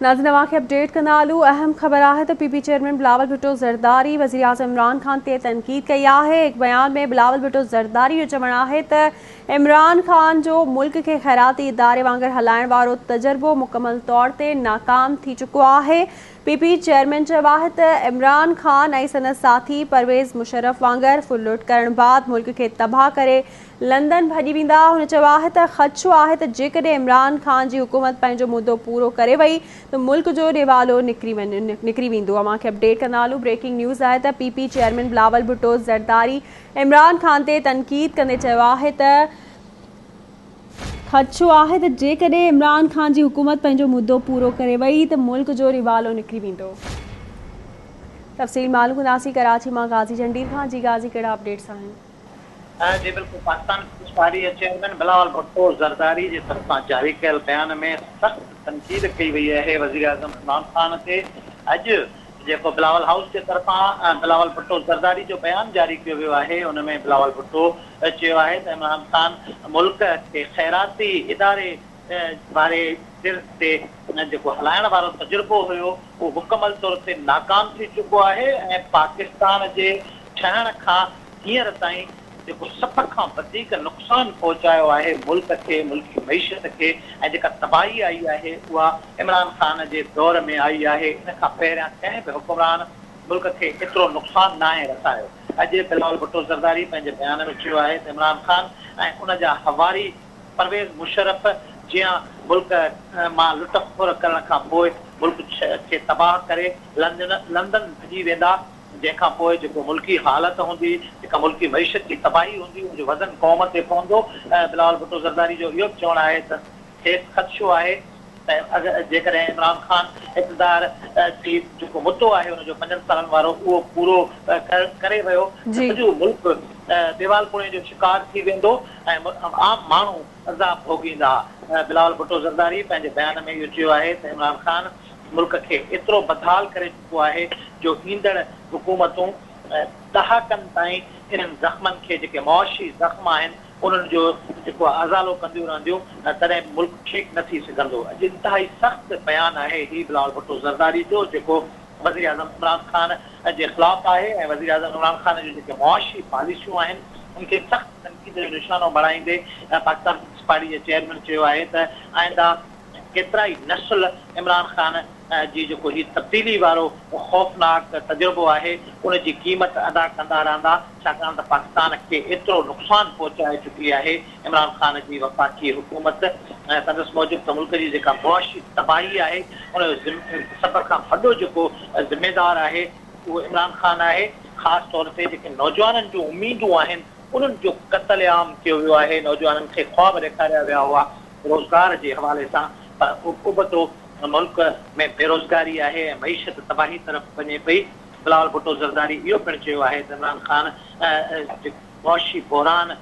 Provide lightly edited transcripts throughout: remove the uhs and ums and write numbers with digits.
ناظرين اوهان کي اپڊيٽ ڪندا هلون اهم خبر آهي ته P P chairman Bilawal Bhutto Zardari وزيراعظم عمران خان تي تنقيد ڪئي آهي هڪ بيان ۾ بلاول ڀٽو زرداري جو چوڻ آهي ته عمران خان جو ملڪ کي خيراتي اداري وانگر هلائڻ وارو تجربو مڪمل طور تي ناڪام ٿي چڪو آهي پي پي چيئرمين چيو آهي ته عمران خان ۽ سندس ساٿي پرويز مشرف وانگر ڦرلٽ ڪرڻ بعد ملڪ کي تباهه ڪري لندن ڀڄي ويندا. هن چيو آهي ته خدشو آهي ته جيڪڏهن عمران خان جي حڪومت پنهنجو مدو پورو ڪري وئي ته ملڪ جو ڏيوالو نڪري ويندو. اوهان کي اپڊيٽ ڪندا هلون بريڪنگ نيوز آهي ته P P chairman Bilawal Bhutto Zardari Imran Khan تي تنقيد ڪندي چيو آهي ته خدشو آهي ته جيڪڏهن عمران خان جي حڪومت پنهنجو مدو پورو ڪري وئي ته ملڪ جو ڏيوالو نڪري ويندو. تفصيل معلوم ڪنداسين ڪراچي مان غازي جهنڊير کان جي غازي ڪهڙا اپڊيٽس آهن. جي بلڪل پاڪستان پيپلز پارٽي جي چيئرمين بلاول ڀٽو زرداري جي طرفان جاري ڪيل بيان ۾ سخت تنقيد ڪئي وئي آهي وزيراعظم عمران خان تي اڄ جيڪو بلاول هائوس جي طرفان بلاول ڀٽو زرداري جو بيان جاري ڪيو ويو آهي ان ۾ بلاول ڀٽو چيو آهي ته عمران خان ملڪ کي خيراتي اداري واري طرز تي جيڪو هلائڻ وارو تجربو هيو اهو مڪمل طور تي ناڪام ٿي چڪو آهي ۽ پاڪستان جي ٺهڻ کان هينئر تائين جيڪو سڀ کان وڌيڪ نقصان پهچايو آهي ملڪ کي، ملڪي معيشت کي ۽ جيڪا تباهي آئي آهي اها عمران خان جي دور ۾ آئي آهي، ان کان پهريان ڪنهن به حڪمران ملڪ کي ايترو نقصان ناهي رسايو. اڄ بلاول ڀٽو زرداري پنهنجي بيان ۾ چيو آهي ته عمران خان ۽ ان جا حواري پرويز مشرف جيان ملڪ مان لٽ ڦر ڪرڻ کان پوء ملڪ کي تباهه ڪري لندن ڀڄي ويندا، جنهن کان پوء جيڪو ملڪي حالت هوندي، جيڪا ملڪي معيشت جي تباهي هوندي، ان جو وزن قوم تي پوندو. بلاول ڀٽو زرداري جو اهو به چوڻ آهي ته کيس خدشو آهي ته جيڪڏهن عمران خان اقتدار جي جيڪو مدو آهي ان جو پنجن سالن وارو اهو پورو ڪري ويو ته سڄو ملڪ ڏيوالپڻي جو شڪار ٿي ويندو ۽ عام ماڻهو عذاب ڀوڳيندا. بلاول ڀٽو زرداري پنهنجي بيان ۾ اهو چيو آهي ته عمران خان ملڪ کي ايترو بدحال ڪري چڪو آهي جو ايندڙ حڪومتون ڏهاڪن تائين انهن زخمن کي جيڪي معاشي زخم آهن انهن جو جيڪو ازالو ڪنديون رهنديون تڏهن به ملڪ ٺيڪ نه ٿي سگهندو. اڄ انتهائي سخت بيان آهي هي بلاول ڀٽو زرداري جو جيڪو وزيراعظم عمران خان جي خلاف آهي ۽ وزيراعظم عمران خان جون جيڪي معاشي پاليسيون آهن ان کي سخت تنقيد جو نشانو بڻائيندي پاڪستان پيپلز پارٽي جي چيئرمين چيو آهي ته آئنده ڪيترائي نسل عمران خان جي جيڪو هي تبديلي وارو خوفناڪ تجربو آهي ان جي قيمت ادا ڪندا رهندا ڇاڪاڻ ته پاڪستان کي ايترو نقصان پهچائي چڪي آهي عمران خان جي وفاقي حڪومت سندس موجب ته ملڪ جي جيڪا معاشي تباهي آهي ان جو سڀ کان وڏو جيڪو ذميدار آهي اهو عمران خان آهي خاص طور تي جيڪي نوجوانن جون اميدون آهن انهن جو قتل عام ڪيو ويو آهي نوجوانن کي خواب ڏيکاريا ويا هئا روزگار جي حوالي سان پر ابتو ملڪ ۾ بيروزگاري آهي ۽ معيشت تباهي طرف وڃي پئي. بلاول ڀٽو زرداري اهو پڻ چيو آهي ته عمران خان جيڪو معاشي بحران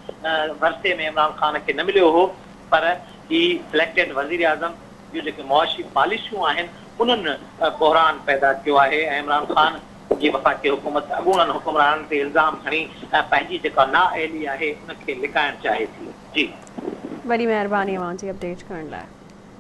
ورثي ۾ عمران خان کي نه مليو هو پر هي سليڪٽيڊ وزيراعظم جون جيڪي معاشي پاليسيون آهن انهن بحران پيدا ڪيو آهي ۽ عمران خان جي وفاقي حڪومت اڳوڻن حڪمرانن تي الزام هڻي پنهنجي جيڪا نااهلي آهي ان کي لڪائڻ چاهي ٿي. جي. وڏي مهرباني اوهان جي اپڊيٽ ڪرڻ لاء.